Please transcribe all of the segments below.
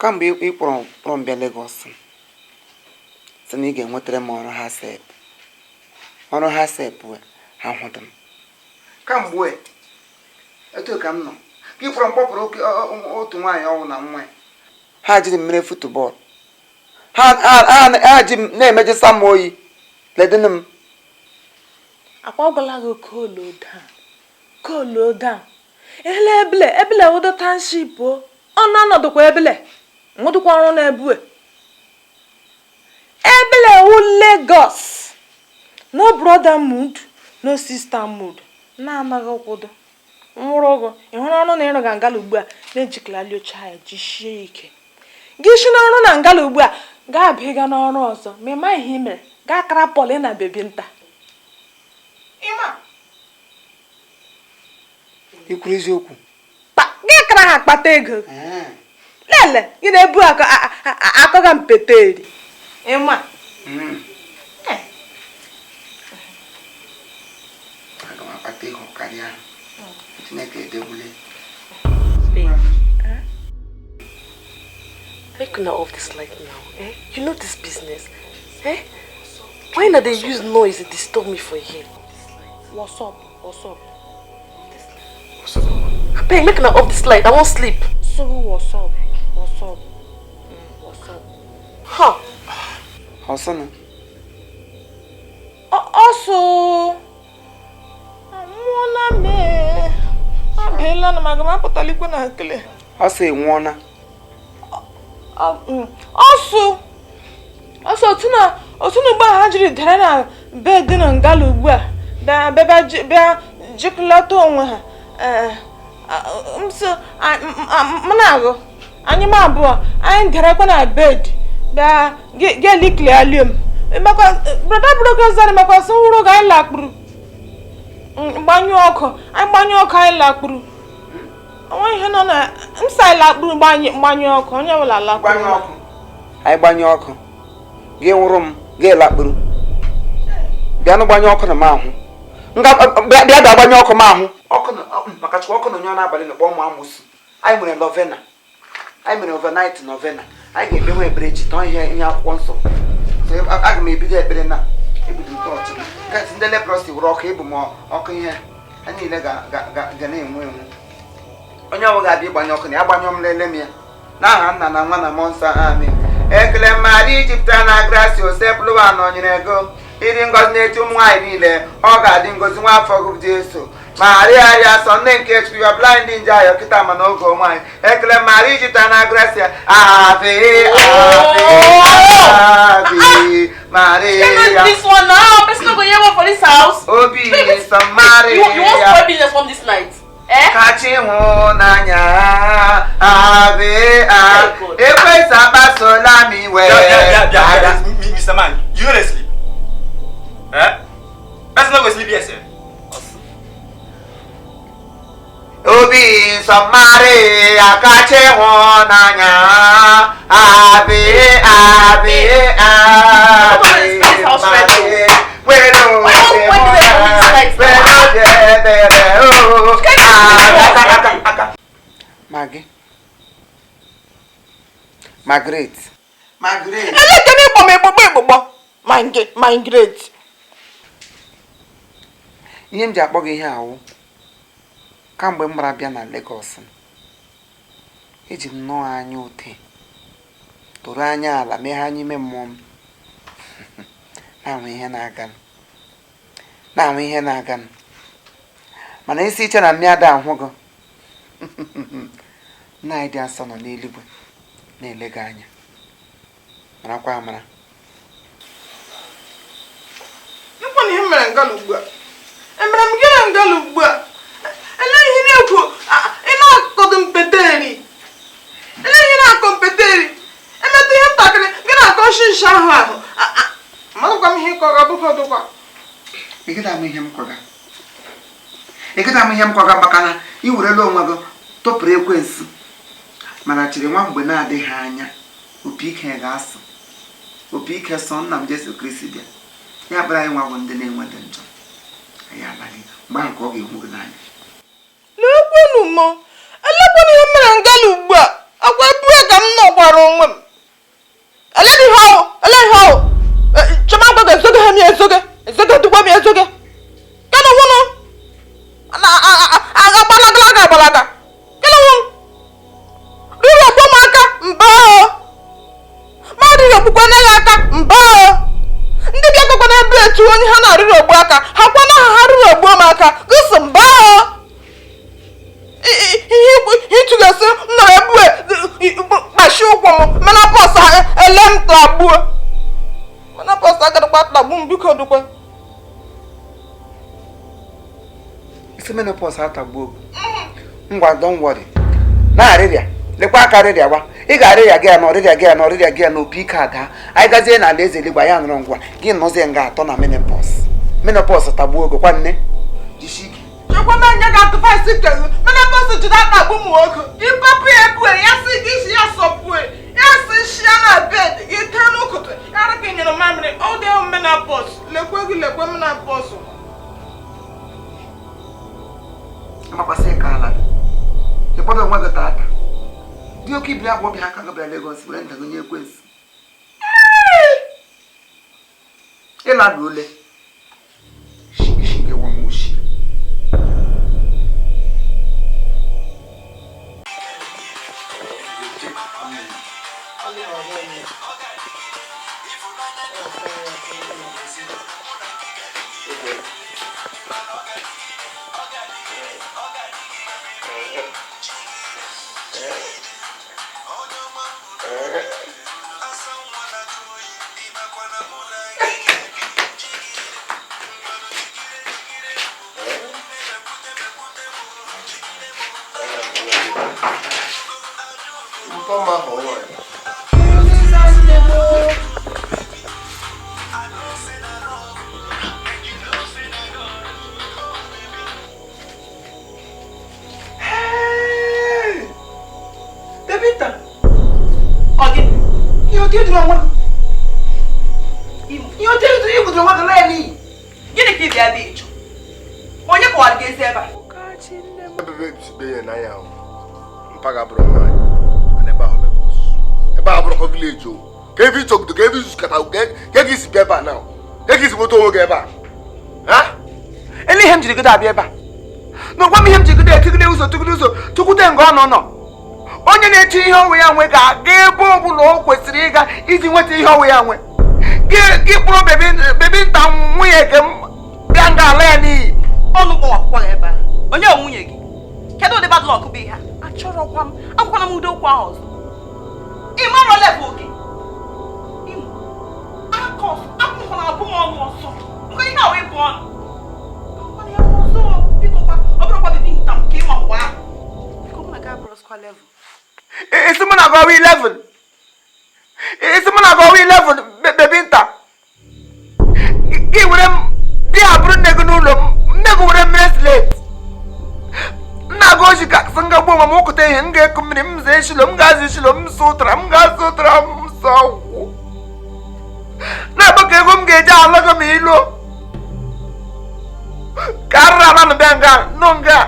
Kamgbe ị kpọrọ m bịa Lagos, sị na ị ga-enwetara m ọrụ HACCP, ọrụ HACCP ahụdụ m kamgbe. Etu ka m nọ ka ị kpọrọ m kpọpụrụ otu nwaanyị ọnwụ na nwa ya, ha jiri m mere football, ha ji m na-emejesa m oyi ledịnụ m. Akwa gwala gị, cool down, cool down. Ele ebele ebele ụdọ township o ọ na-anọdụkwa ebele nwụdụkwa ọrụ na-ebue ebele wu Lagos. No brother mood, no sister mood, na-anaghị kwụdo nwụrụ ụgwọ. Ị hụrụ ọrụ na ịrụ ga ngala ugbu a na-ejikalali oche ya jisie ike gị si n'ọrụ na ngala ugbu a ga-abịa n'ọrụ ọzọ, ma ị maghị ihe ị mere gaa kara pọli na bebi nta ịma. Ikwuru eziokwu. Gị kara ha akpata ego lele gị na-ebu akọga mpeteri ịma. Aga m akpata ego karịa. Chineke edewule. Babe. Make una off this light now, eh? You know this business, eh? Why not they use noise to disturb me for here? What's up? What's up? Babe, make una off this light. I won't sleep. So what's up? What's up? What's up? Huh? Ọsọnụ. Ọsọ anwụọla m ee. Abeela na maga m apụtalikwe na nkele. Ọsọ enwụọna. Ọsụ ọsọ otu na otu na ugbu a ha jiri dere na bed na ngala ugbu a bịa bịa bịa jikọlata onwe ha. Ee, m sị m na-agụ anyị m abụọ anyị derekwa na bed bịa ga-eliklialium maka brother broker zara maka sị nwụrụ oge anyị lakpuru gbanyụọ ọkụ, anyị gbanyụọ ọkụ, anyị lakpuru. Onwe ihe nọ na msa anyị lakpuru gbanyụọ ọkụ, onye ọbụla lakpuru. Gbanyụ ọkụ, anyị gbanyụ ọkụ, gị nwụrụ m gị lakpuru. Bịanụ gbanyụ ọkụ na m ahụ. Nga bịa bịa bịa gbanyụ ọkụ m ahụ ọkụ na maka chukwu ọkụ na onye n'abalị na kpọọ ụmụ amụsụ. Anyị nwere novena, anyị mere overnight novena. Anyị ga-ekpe nwa ekpere echi tọọ ihe ihe akwụkwọ nsọ. So, aga m ebido ekpere na ebido chọọchị m gasị ndị leprosy were ọkụ ịbụ m ọkụ ihe ha niile ga na-enwu enwu. Onye ọbụla ga-abịa ịgbanye ọkụ na ya gbanyụọ m lele m ya n'aha Nna na Nwa na Mmụọ Nsọ, amen. Ekele Maria ijupụtara na grasia, Osebụlụwa nọnyere go ịdị ngọzi n'eti ụmụ nwaanyị niile, ọ ga-adị ngọzi nwa afọ gị Jesu. Maria dị asọ, nne nke Chukwu, ya bụla ndị nje ayọ kịta ma n'oge onwe anyị. Ekele Maria ijupụtara na grasia. Ave, ave, ave Maria. This one now, person no go hear one for this house. Obi nsọ Maria. You want spoil business from this night? Eh? Kacha ịhụnanya, ave a ekwesị akpasola m iwe. Bịa, bịa, bịa, bịa, Mr. Man, you no dey sleep. Eh? Person no go sleep here, sir. Obi nsọ Maria kacha ịhụnanya, ave, ave, ave Maria, nwere obi nwere obi ebere o aka aka aka. Maggie, Margaret, Margaret. Elekere ịkpọ m ekpokpo ekpokpo migrate. Ihe m ji akpọ gị ihe awụ, kamgbe m gbara bịa na Lagos, eji m nnọọ anya ute toro anya ala meghe anya ime mmụọ m na-ahụ ihe na-aga, na-ahụ ihe na-aga. Mana isi iche na mmịada ahụ gị, Nna anyị dị asọ nọ n'eluigwe na-ele gị anya. Marakwa amara. Nkwa na ihe m mere ngala ugbu a, emere m gị na ngala ugbu a. Ele ihe na-ekwu ị na-akọdo mpeteri, ele ihe na-akọ mpeteri emetụ ihe ntakịrị gị na-akọ shishi ahụ ahụ amakwa m ihe ịkọga bụfọdụkwa. Ị ama ihe m kọga, ị gaghị ama ihe m kọga, maka na ị werela onwe gị tụpụrụ ekwensu. Mana chiri nwa mgbe na-adịghị anya, opi ike ga-asụ, opi ike sọ nna m Jesu Kristi bịa ya bụrụ anyị nwa bụ ndị na-enwedị njọ anyị alaghị mgbe ahụ ka ọ ga-ehụ gị n'anya. Lekwenu m, elekwana ihe mere ngala ugbu a. Agwa ebue ka m nọkwara onwe m. Eleghị ihe ọwụ, eleghị ihe ọwụ. Chọma agwa ga-ezoge ha m ya ezoge, ezoge dukwa m ya ezoge. Kedụ nwụnụ? Agbalagala agbalaga. Kedụ nwụnụ? Riri ogbu m aka mba o. Ma riri ogbukwa na ya aka mba o. Ndị bịa gakwa n'ebe etu onye ha na-arịrị ogbu aka, ha kwana ha ha riri ogbu m aka, gụsị mba o. Ihe ịtụgasị m nọrọ ebue kpachi ụkwụ m mana pọs ele m tagbuo mana pọs agadịkwa tagbu m biko dukwa. Isi menopause atagbuo ngwa, don't worry. Na-arịrịa lekwa aka arịrịa gwa ị ga-arịrịa gị ya na ọrịrịa gị ya na ọrịrịa gị ya na opi ike ada. Anyị gazie n'ala eze eluigwe ya nọrọ ngwa gị nọzie nga atọ na menopause. Menopause tagbuo ogo kwa nne jisie ike. Chekwa m enye gị advice ke gị menopause jiri akpagbu ụmụ nwoke. Ịpapụ ya ebue ya si gị isi ya sọpue ya si shi ya na bed gị tee n'ụkụtụ ya ra ka nyere mamịrị ọ dị menopause lekwe gị lekwe menopause. Amakwasị ka ala gị ịkpọdo onwe gị tata dị oke ibiri agwọ bịa aka gị bịara Lagos were nta gị nye ekwensu ịlada ule shigeshige wamushi. Ele ihe m jiri gide abịa ebe a na gwa m ihe m jiri gide etigide ụzọ tụgide ụzọ tụkwute nga ọ nọ nọ onye na-eche ihe ọnwụ ya nwe ga-aga ebe ọbụla o kwesịrị ịga iji nweta ihe ọnwụ ya nwe gị kpụrụ bebi nta nwunye gị bịa nga ala ya n'iyi. Ọnụ kpọwapụkwa ebe a onye nwunye gị kedu ụdị bad luck bụ ihe a? Achọrọkwa m agwakwana m ụdị okwu ahụ ọzọ. Ị mara level gị akwụkwọ na-abụ m ọnụ ọsọ nke ihe ahụ ịbụ ọnụ ọ bụrụkwa bebi nta m ka ịma mgbe ahụ Isi mụ na gọwa 11 isi mụ na gọwa 11 bebi nta gị were m di abụrụ nne gị n'ụlọ m nne gị were mmiri slate nna gị ochi ka sị nga gbuo ma m ụkụta ihe m ga-eku mmiri m zee shilo m ga-azụ shilo m sụ ụtara m ga-azụ ụtara m sọ ọgwụ na-agba ka ego m ga-eji alọgọ m ilu ka arụrụ ala nụ bịa nga nụ nga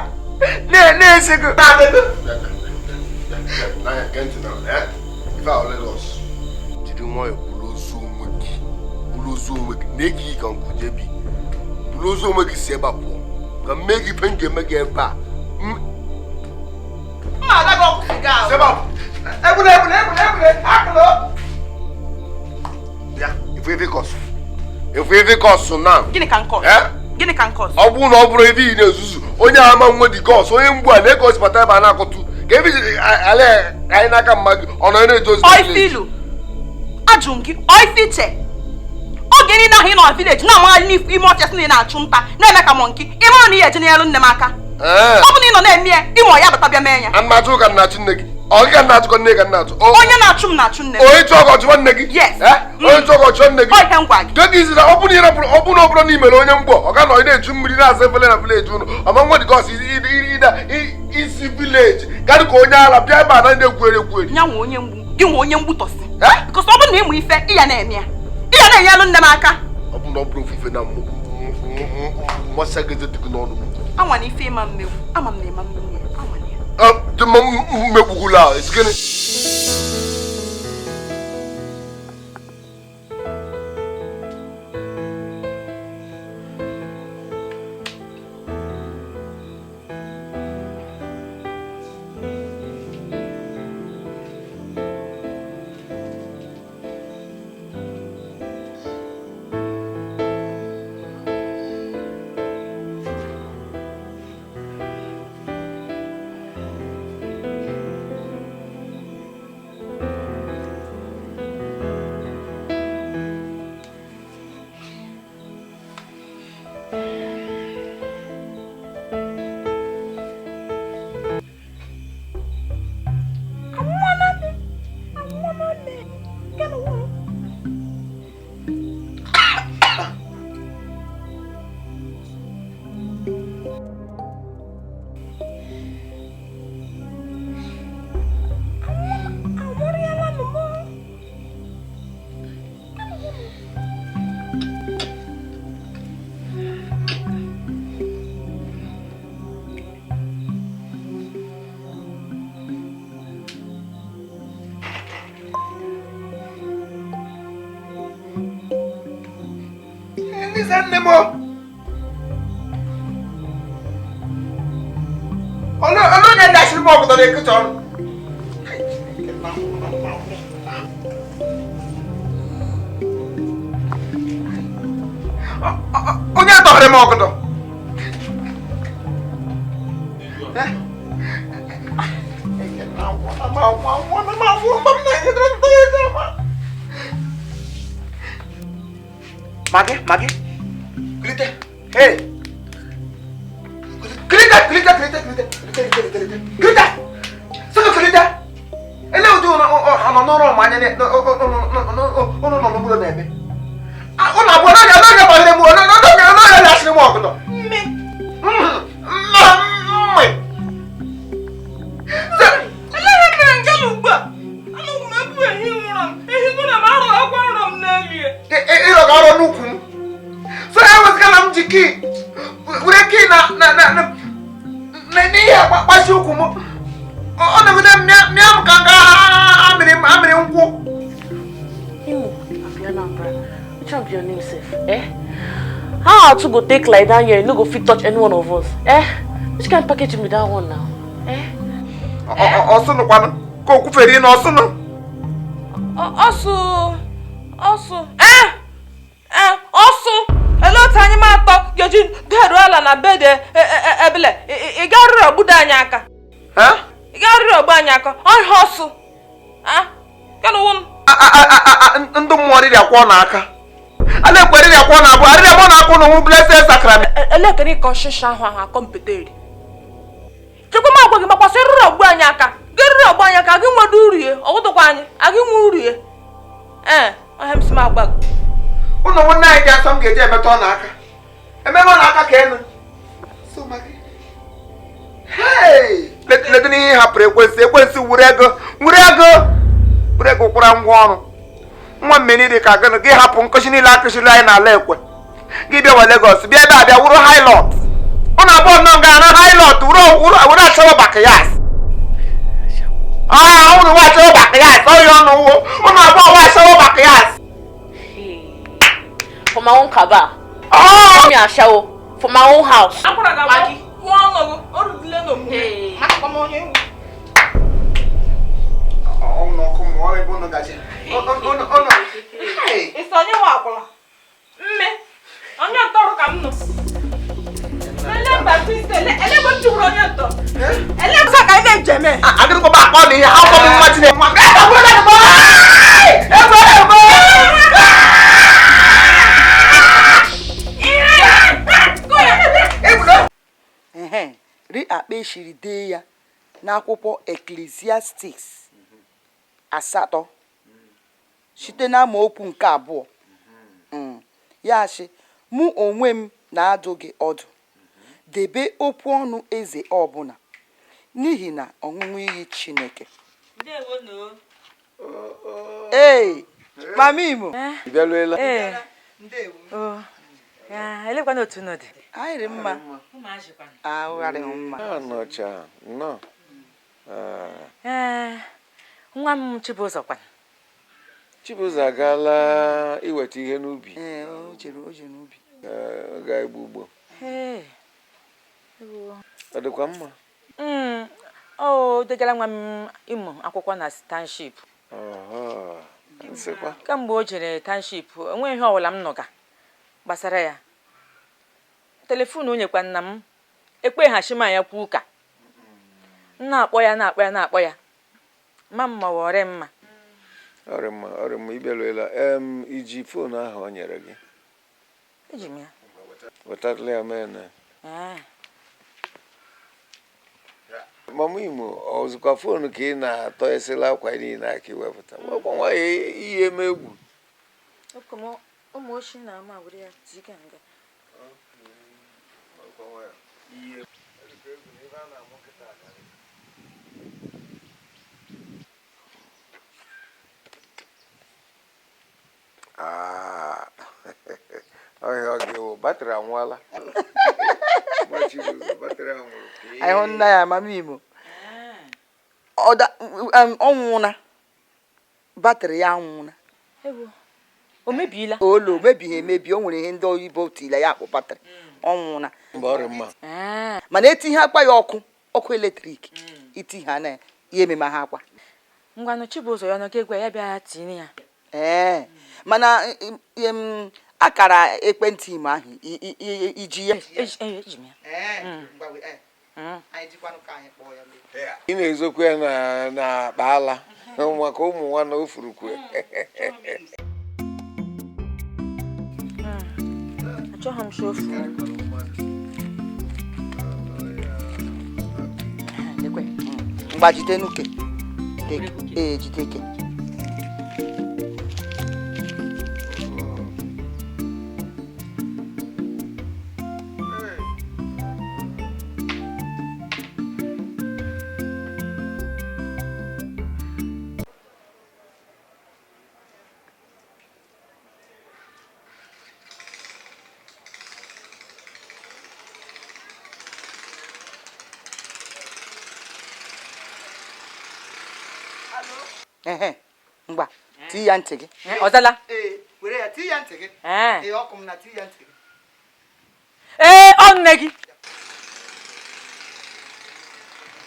na-esi gị jiri nwayọọ buru ozu onwe gị na-eke gị ka nkwuje bi buru ozu onwe gị si ebe a pụọ ka m mee gị ife m ga-eme gị ebe a. Ọ bụrụ na ọ bụrụ ebe ị na-ezuzu onye ama nwe dị gọs onye mgbu a na-ego bata ebe a na-akọtu ka ebe ala anyị n'aka mma gị ọ nọ na-edozi oifilu. Ajụ m gị oifiche oge niile ahụ ị nọ na vileji na-amagharị n'ime ọfịa sị na ị na-achụ nta na-eme ka mọnki ị mara na ihe eje n'elu nne m aka. Ọ bụ na ị nọ na-eme ya ịmụ ya bata bịa mee ya. Ana m achụ ka nna achụ nne gị ọ gị ka nna achụkọ nne ka nna achụ onye na-achụ m na-achụ nne m. Onye chụọ ka ọchụwa nne gị. Onye chụọ ka ọchụwa nne gị. Ọ ihe ngwa gị. Ka gị zira ọ bụrụ na ọ bụrụ na ọ bụrụ na i mere onye mgbọ ọ ga nọ ị na-eju mmiri na-asa efere na vileji ụnụ ọma nwa dị gọs isi vileji gadị ka onye ala bịa ebe a na na-egwu egwu ya nwe onye mgbu gị nwe onye mgbutọsi bikos ọ bụrụ na ịmụ ife ị ya na-eme ya ị ya na-enyelụ nne m aka. Ọ bụrụ na ọ bụrụ ofufe na mmasa gị dị gị n'ọnụ anwa na ife ịma mmegbu ama m na ịma mmegbu ya anwa na ya. Dị mma mmegbugula gịnị? Nne m ole onye dachiri m ọgụdọ na-ekụcha ọnụ. Onye tọgharị m ọgụdọ. Magi, Magi. Kulite, hey! Kulite, kulite, kulite, kulite, kulite, kulite, kulite, kulite! Sọ̀rọ̀ kulite! Ele ojú ọ̀nà n'ọ̀rọ̀ ọ̀mà anya n'ọ̀nà n'ọ̀gbọ̀lọ̀ na-eme. Ụnụ abụọ n'oge n'oge gbanyere m n'oge n'oge na-asịrị m ọgụdọ. Mme. Mma mme. Ele ihe mere nke na ugbu a? Anụghị m ebu ehi nwụrụ m, ehi mụ na m arọ akwa nrọ m n'elu ya. Ịrọ ga arọ n'ukwu m. So I was gonna m ji kii were kii na na na na n'ihe gbasi ukwu m ọ na-ebute mịa m ka nga amịrị nkwụ. Imo, abi Anambra, which one be your name sef? Eh? How to go take like that here, you no go fit touch any one of us? Eh? Which kind package be that one now? Eh? Ọsụnụ kwanụ ka o kwufere na ọsụnụ. Ọsụ ọsụ eh eh ọsụ. Ele otu anyị ma atọ ga-eji deruo ala na bed ebele ị garịrị ogbudo anyị aka. Ị garịrị ogbu anyị aka ọhịa ọsụ. Ndị mmụọ rịrị akwọ n'aka. Ala ekwe rịrị akwọ na abụọ arịrị abụọ na-akwụ na blessed sacrament. Elekere ka ọchịchị ahụ ahụ akọmpeteri. Chekwa m agwa gị makwasị rịrị ogbu anyị aka. Gị rịrị ogbu anyị aka gị nwedo uru ya ọwụdụkwa anyị agị nwe uru ya. Ee ọhịa m si m agwa gị. Ụnụ nwanne anyị dị asọ m ga-eji emetụ ọ n'aka. Emebe ọ n'aka ka enu. So Magị. Hey! Ledu n'ihe hapụrụ ekwensu ekwensu were ego were ego were ego kwụra ngwa ọrụ. Nwa mmiri dị ka gịnị gị hapụ nkụchi niile akụchiri anyị n'ala ekwe. Gị bịawa Lagos bịa ebe a bịa wuru hilot. Ụnụ abụọ nọ nga na hilot wuru achọrọ bakayas. Ah, ụnụ nwa achọrọ bakayas ọyọ ọnụ wụ ụnụ abụọ nwa achọrọ bakayas. For my own kaba. Oh! Me ashawo. For my own house. Maggie. Oh no, come on, I won't go. Oh no, oh no. Hey. It's onye nwa akwụla. Mme. Onye ntọrọ ka m nọ. Ele Baptiste, ele ebe m chụrụ onye ntọ. Ele m ka anyị na-eje mee. Agịrịkwa m akpọ na ihe akwụkwọ m nwa Chineke. Ebe ebe. Ri akpa eshiri dee ya n'akwụkwọ Ecclesiastes 8 site n'amaokwu nke 2. Ya sị, mụ onwe m na-adụ gị ọdụ, debe okwu ọnụ eze ọbụla, n'ihi na ọṅụṅụ iyi Chineke. Ee, Mama Imo. Ndewo. Elekwana otu unu dị. Anyị dị mma. Ahụ adịghị mma. Anọcha, nnọọ. Ee, nwa m Chibụzọ kwana. Chibụzọ agaala iweta ihe n'ubi. Ee, o jere n'ubi. Ọ ga-egbu ugbo. Ee. Ọ dịkwa mma? O degara nwa m ịmụ akwụkwọ na township. Kamgbe o jere township, enweghị ihe ọbụla m nụga gbasara ya. Telefon o nyekwa nna m ekpeghachi m ya kwu ụka. M na-akpọ ya na-akpọ ya na-akpọ ya. Ma mma wọrị mma. Ọrị mma ịbịaruela. Iji foonu ahụ o nyere gị? Eji m ya. Wetatala ya mee na. Mama Imo, ọzụkwa foonu ka ị na-atọ esila akwa niile aka iwepụta. Ọkwa nwayọ ihe eme egwu. Ụmụ oshi na ama were ya ziga nga. Ọhịa ọ ga-ewu batrị anwụọla. Batrị anwụrụ. Anyị hụ nna ya Mama Imo. Ọ nwụna. Batrị ya anwụna. O mebiela. Olo mebighị emebi, o nwere ihe ndị oyibo tiri ya akpụ batrị. Ọ nwụna. Mgbe ọ dị mma. Mana etinye akwa ya ọkụ eletrik. Iti ha na ya ememe ha akwa. Ngwanụ Chibụzọ ya nọ ga-egwe ya bịa tinye ya. Ee, mana akara ekwentị Imo ahụ iji ya. Eji m ya. Ị na-ezokwu ya na akpa ala maka ụmụ nwa na ofurukwe. Achọghị m shofu. Mgba jide n'uke. Ee, jide ike. Ngwa, tii ya ntị gị. Ọzala? Ee, were ya tii ya ntị gị. Ee, ọkụ m na tii ya ntị gị. Ee, ọ nne gị.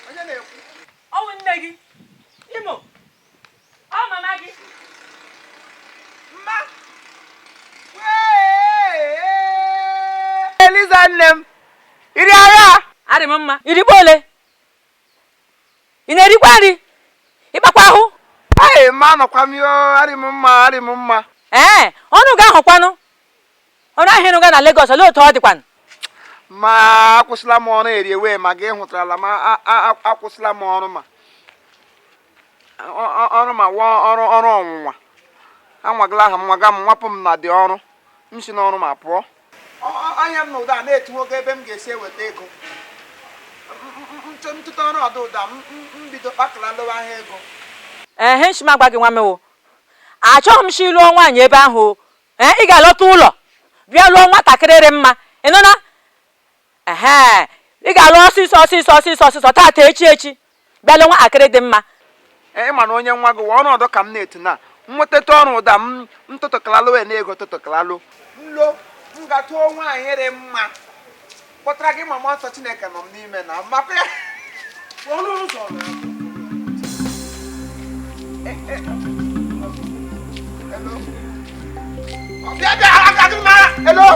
Onye na-ekwu? Ọ bụ nne gị. Imo. Ọ mama gị. Mma. Wee! Eliza nne m. Iri agha? Arị m mma. Irikwa ole? Ị na-erikwa nri? Ịkpakwa ahụ? Ee, ma nọkwa m yo, arị m mma, Ee, ọnụ ga-ahụkwanụ. Ọnụ ahịa ịnụ ga na Lagos, olee otu ọ dịkwanụ? Ma akwụsịla m ọrụ eri ewe ma gị hụtarala ma akwụsịla m ọrụ ma ọrụ ma wụọ ọrụ ọnwụnwa. Anwagala aha m nwaga m nwapụ m na dị ọrụ. M si n'ọrụ ma pụọ. Anya m na ụda na-etinye ogo ebe m ga-esi eweta ego. Ntụtụ ọrụ ọdụ ụda m bido kpakala lụwa ahịa ego. Ee, nshi m agwa gị nwa mewo. Achọghị m shi lụọ nwaanyị ebe ahụ. Ee, ị ga-alọta ụlọ bịa lụọ nwatakịrị dị mma. Ị nụ na? Ehe, ị ga-alụ ọsịsọ ọsịsọ ọsịsọ ọsịsọ taata echi echi bịa lụọ nwatakịrị dị mma. Ee, ị ma na onye nwa gị ọnọdụ ka m na-etu na nwetata ọrụ ụda m ntụtụkalalụ wee na-ego tụtụkalalụ. Nlo, m ga-atụọ nwaanyị dị mma. Kpọtara gị mama nsọ Chineke nọ m n'ime na mmakwa ya. Ọnụ ụzọ na. Hello. Hello.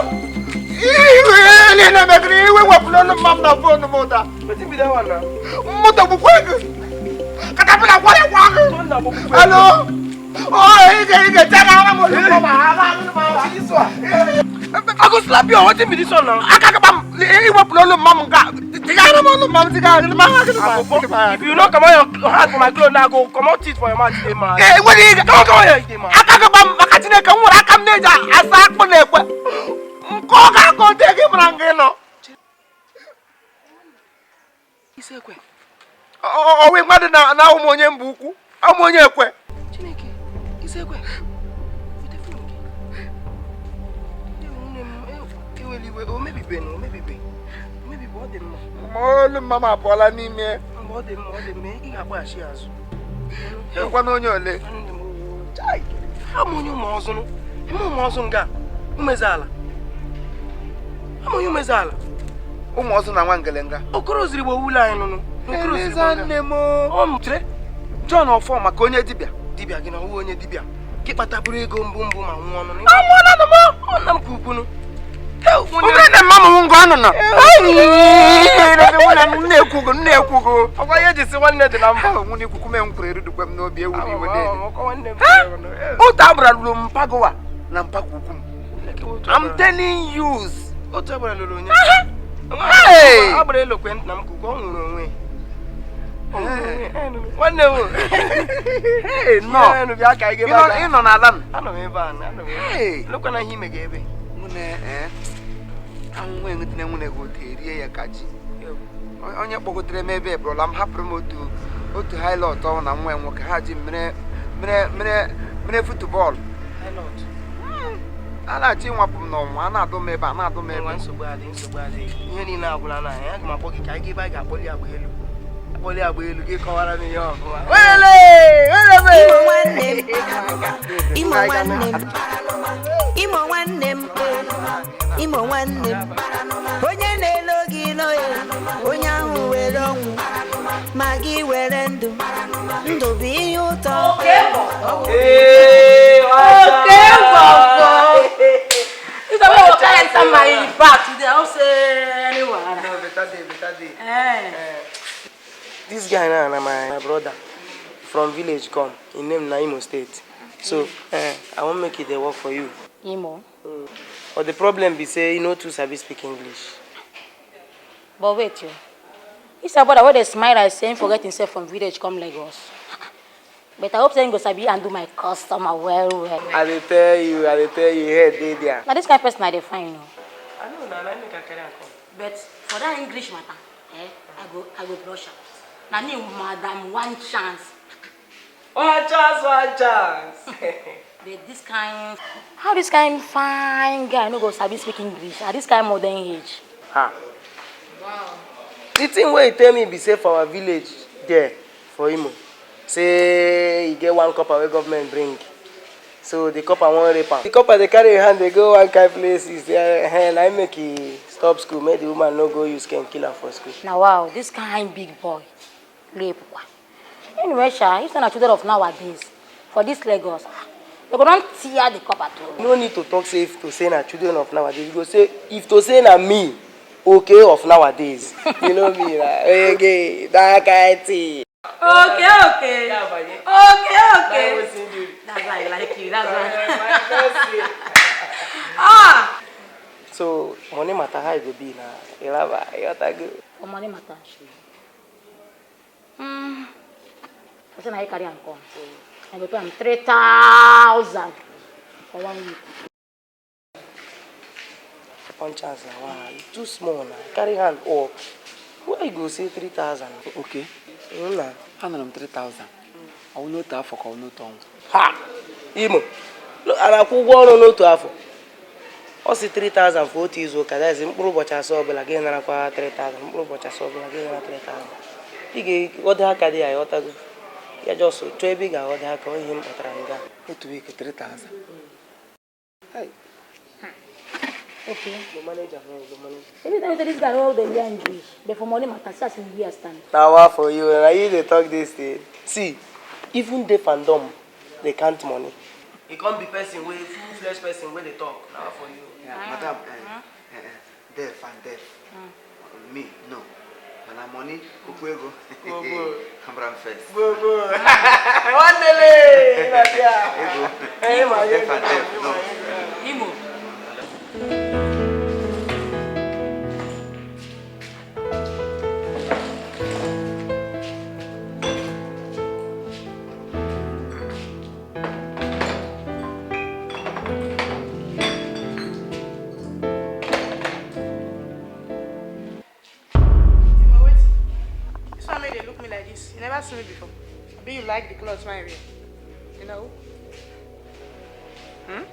Ihe na-emegiri iwe wepụrụ olu mma m na foonu m ụda. Moto gbukwa gị. Katapila gwara gwa gị. Hello. Oh, ị ga-eche na ara m olu ma ha I go slap you. Wetin be this one now? Aka gba m iwepụrụ olu mma m nke a. Tigara m olu mma m tigara m. If you no comot your hand for my cloth now, I go comot teeth for your mouth today, man. Ee, nwere ike. Come on, here you dey, man. Aka gba m maka Chineke m nwere aka m na-eji asa akpụ na ekwe. Nke ọ ga-akọ ote gị mara nga ị nọ. Ọwụ mmadụ na ụmụ onye mba ukwu, ụmụ onye ekwe. Chineke, Isekwe. O mebibe, ọ dị mma. Olu mma m apụọla n'ime. Ọ dị mma, ọ dị mma, ị ga-agbaghachi azụ. Ekwana onye ole? Ama onye ụmụ ọzọ ime ụmụ ọzọ nga umezala. Ama onye umezala. Ụmụ ọzọ na nwa ngelenga. Okoro ziri gbo wụlọ anyị nụnụ. Eleza nne m. Ọ m chere. John Ọfọ maka onye dibịa. Dibịa gị na ọwụ onye dibịa. Gị kpataburu ego mbụ mbụ ma nwụọ ọnụ. Anwụọla m. Ọ nna m ka ukwunu. Ugene mama m ngọ anọ na. Nne-ekwugo. Ọkwa ihe eji si nwanne dị na mba. Nwunye ikwukwu m nkwuru erudukwe m n'obi ewu n'iwe dị. Otu agbara lụrụ mpagowa na mpako ukwu m. I'm telling you. Otu agbara lụrụ onye. Agbara elokwe nna m ka ukwu ọ nwụrụ onwe. Nwanne m. Hey, no. Ị nọ n'ala m. Anọ m ebe a. Lekwa na ihe ime ga ebe. Anwụ enwetara nwunye gị otu erie ya ka ji. Onye kpọgotere m ebe ebụrụla m hapụrụ m otu haịlọt ọnwụ na nwa ya nwoke ha ji mere futubọọlụ. A na-achọ ịnwapụ m n'ọnwụ, a na-adụ m ebe a na-adụ m ebe. Nsogbu adị, nsogbu adị. Ihe niile agwụla na anyị. Aga m akpọ gị ka anyị ga ebe a ga-akpọli agba elu. Akpọli agba elu gị kọwara m ihe ọfụma. Imo nwanne m, Imo nwanne m, Imo nwanne m, Imo nwanne m. Onye na-elo gị n'oye, onye ahụ were ọnwụ, ma gị were ndụ. Ndụ bụ ihe ụtọ. This guy now na my brother from village come. He name na Imo State. So I won't make it dey work for you. Imo. But the problem be say you no too sabi speak English. But wait yo. This brother wey dey smile like saying forget himself from village come Lagos. But I hope say him go sabi handle my customer well well. I dey tell you, head dey there. Na this kind person I dey find o. I know na make I carry am come. But for that English matter, I go brush am. Na me madam one chance. One chance, one chance. But this kind, how this kind fine guy no go sabi speak English at this kind modern age? Ha. Wow. The thing wey he tell me be say for our village there for Imo, say he get one copper wey government bring. So the copper wan rape am. The copper dey carry him hand dey go one kind places. Na him make he stop school, make the woman no go use cane kill am for school. Na wow, this kind big boy rape kwa. Anyway, sha, if na children of nowadays for this Lagos, they go don tear the copper too. No need to talk say if to say na children of nowadays. You go say if to say na me, okay of nowadays. You know me, na okay, that kind thing. Okay, okay. Okay, okay. That's why I like you. That's why. Ah. So money matter how it go be na. Ilaba, you For money matter. I say na you carry am come. I go pay am 3,000 for 1 week. One chance na one. Too small na. Carry hand up. Why you go say 3,000? Okay. Nna. Anara m 3,000. Ọ wụ n'otu afọ ka ọ n'otu ọnwa. Ha! Imo. A na-akwụ ụgwọ ọrụ n'otu afọ. Ọ si 3,000 for otu izu ụka. That is mkpụrụ ụbọchị asaa ọbụla gị narakwa 3,000. Mkpụrụ ụbọchị asaa ọbụla gị nara 3,000. Ị ga-aghọdo aka dị ya ịghọtago. Ya just chọọ ebe ị ga-aghọdo aka ọ ihe m kpatara nga. Otu week 3,000. Hey. Okay. The manager, the manager. Every time you tell this guy all the English, but for money matter, see as him wear stand. Now what for you? Na you dey talk this thing. See, even deaf and dumb, they count money. It can't be person wey full-fledged person wey dey talk. Now for you. Yeah, madam, deaf and deaf. Me, no. Mana money, okwu ego. Camera first. Gbogbo. Nwanne Ego. Deaf and deaf, no. Imo. You never seen me before. Maybe you like the clothes my wear. You know? Hmm?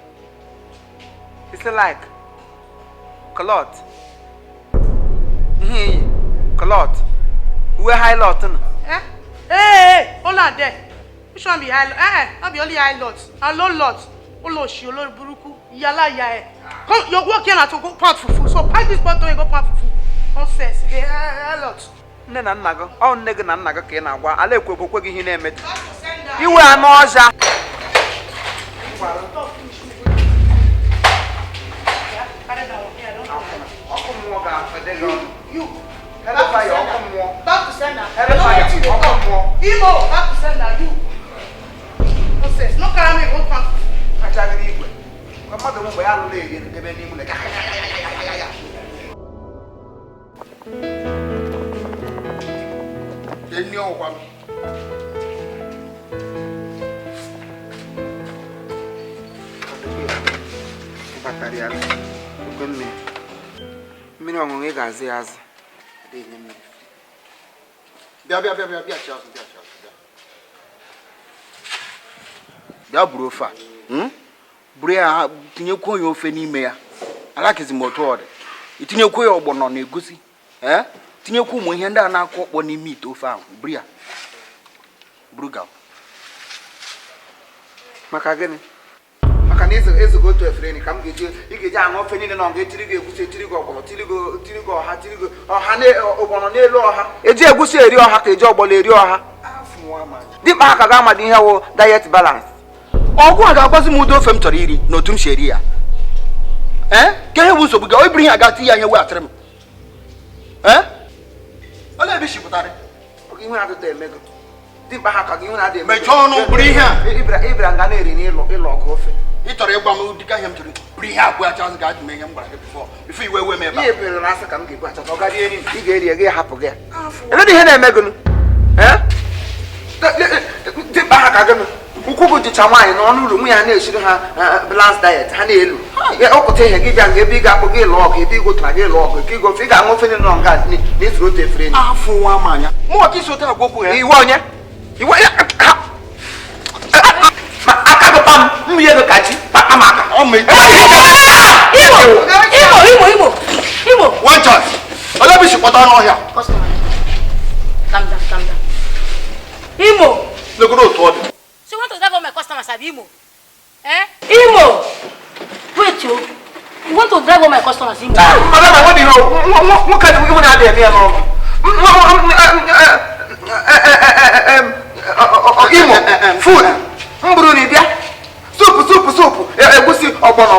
It's like cloth. Cloth. Uwe high lot no. Eh? Hey, hey, hold on there. Which one be high? Eh, not be only high lot. And low lot. Oloshi, olori buruku, yala ya eh. Come, your work here na to go pound fufu. So pack this bottle and go pound fufu. Nonsense. The high lot. Nne na nna gị, ọ nne gị na nna gị ka ị na-agwa, ala ekwebokwe gị ihe na-emetụ. Iwe anụ ọzọ. Ọkụ mmụọ ga-afede gị ọnụ. You. Hellfire, ọkụ mmụọ. Back to sender. Hellfire, ọkụ mmụọ. Imo, back to sender, you. Nonsense. No carry me go pound fufu. Achagịrị igwe. Ka mmadụ mgbe ya alụla eri ebe n'ime ụlọ. Ya. Nni ọgwa m. Batara ya okwe mmiri. Mmiri ọṅụṅụ ị ga-azụ ya azụ. Adịghị mmiri. Bịa bịa bịa bịa bịa chi azụ bịa chi azụ bịa. Bịa buru ofe a. Buru ya tinyekwuo ya ofe n'ime ya. Alakizi m otu ọ dị. Itinyekwuo ya ọgbọnọ na egusi. Tinyekwu ụmụ ihe ndị a na-akụ ọkpọ n'ime ite ofe ahụ. Buru ya. Buru gawa. Maka gịnị? Maka na ezugo otu efere nri ka m ga-eji ị ga-eji aṅụ ofe niile na ọ ga-etiri gị egusi, etiri gị ọgbọnọ, tiri gị ọha, tiri gị ọha ọgbọnọ n'elu ọha. Eji egusi eri ọha ka eji ọgbọnọ eri ọha. Dịkpa ha ka ga-amadị ihe wụ diet balance. Ọgwụ a ga-agwazi m ụdị ofe m chọrọ iri na otu m si eri ya. Ka ihe bụ nsogbu gị, ọ bụrụ ihe a ga-ati ya ihe weghachiri m. Olee ebe i si pụtara? Ihu na-adịghị emego. Dimkpa ha ka gị ihu na-adịghị emego. Mechie ọnụ bụrụ ihe a. Ịbịara nga na-eri n'ịlụ ọgụ ofe. Ị chọrọ ịgwa m dịka ihe m chọrọ bụrụ ihe abụọ achazụ ga-adị m ihe m gwara gị bifo iwe we m ebe a. Ihe ebere na asị ka m ga-ebu achazụ ọ gaghị eri ị ga-eri ya gị hapụ gị ya. Elee ihe na-eme gị? Dimkpa ha ka gị ụkwụ gị dịcha nwaanyị n'ọnụ ụlọ nwunye ha na-esiri ha balance diet ha na-elu. Ọkụta ihe gị bịa nga ebe ị ga-akpụ gị lụọ ọgụ ebe ị gụtara gị lụọ ọgụ ka ịgo ofe ị ga-aṅụ ofe nọ nga n'izuru otu efere enyi. Afụ nwa m anya. Mụ ọka isi otu agwa okwu ya. Iwe onye? Iwe ma aka gị kpam mmiri ego ka ji kpakpa m aka. Ọ ma Imo! Imo! Imo! Imo! Imo! One chance. Olee ebe i si kpọta anụ ọhịa? Customer. Calm down, calm down. Imo! Legodo otu ọ dị. So you want to drive all my customers, abi Imo? Eh? Imo! Wait, yo. You want to drive all my customers, Imo? Madam, I want to know. What kind of woman are they? Imo, food. Mburu ni bia. Soup, soup, soup. Egusi, ogbono.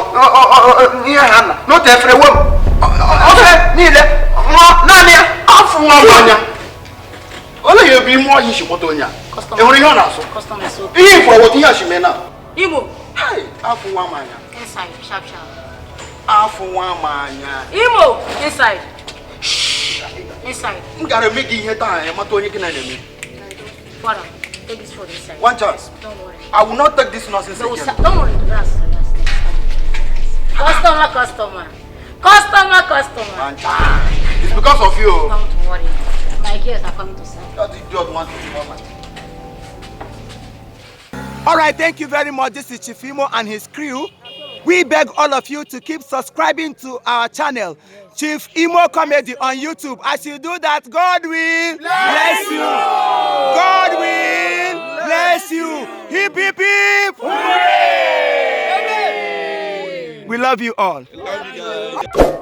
Ihe ha na. No efere wem. Ofe niile. Naanị afụ nwa m anya. Olee ebe ime ọhịa si kpọta onye a? Ị hụrụ ihe ọ na-asụ? Ihe ifuru ọwọta ihe a si mee na? Imo! Afụ nwa m anya. Inside, sharp, sharp. Afụ nwa m anya. Imo! Inside. Inside. M gara eme gị ihe taa ya mata onye gị na na-eme. Father, take this food inside. One chance. Don't worry. I will not take this nonsense again. Don't worry. Relax, relax. Customer, customer. Customer, customer. One chance. It's because of you. Don't worry. My girls are coming to serve. That idiot wants to come. All right, thank you very much. This is Chief Imo and his crew. We beg all of you to keep subscribing to our channel, Chief Imo Comedy on YouTube. As you do that, God will bless you. God will bless you. Hip, hip, hip. Hooray! We love you all. Love you guys.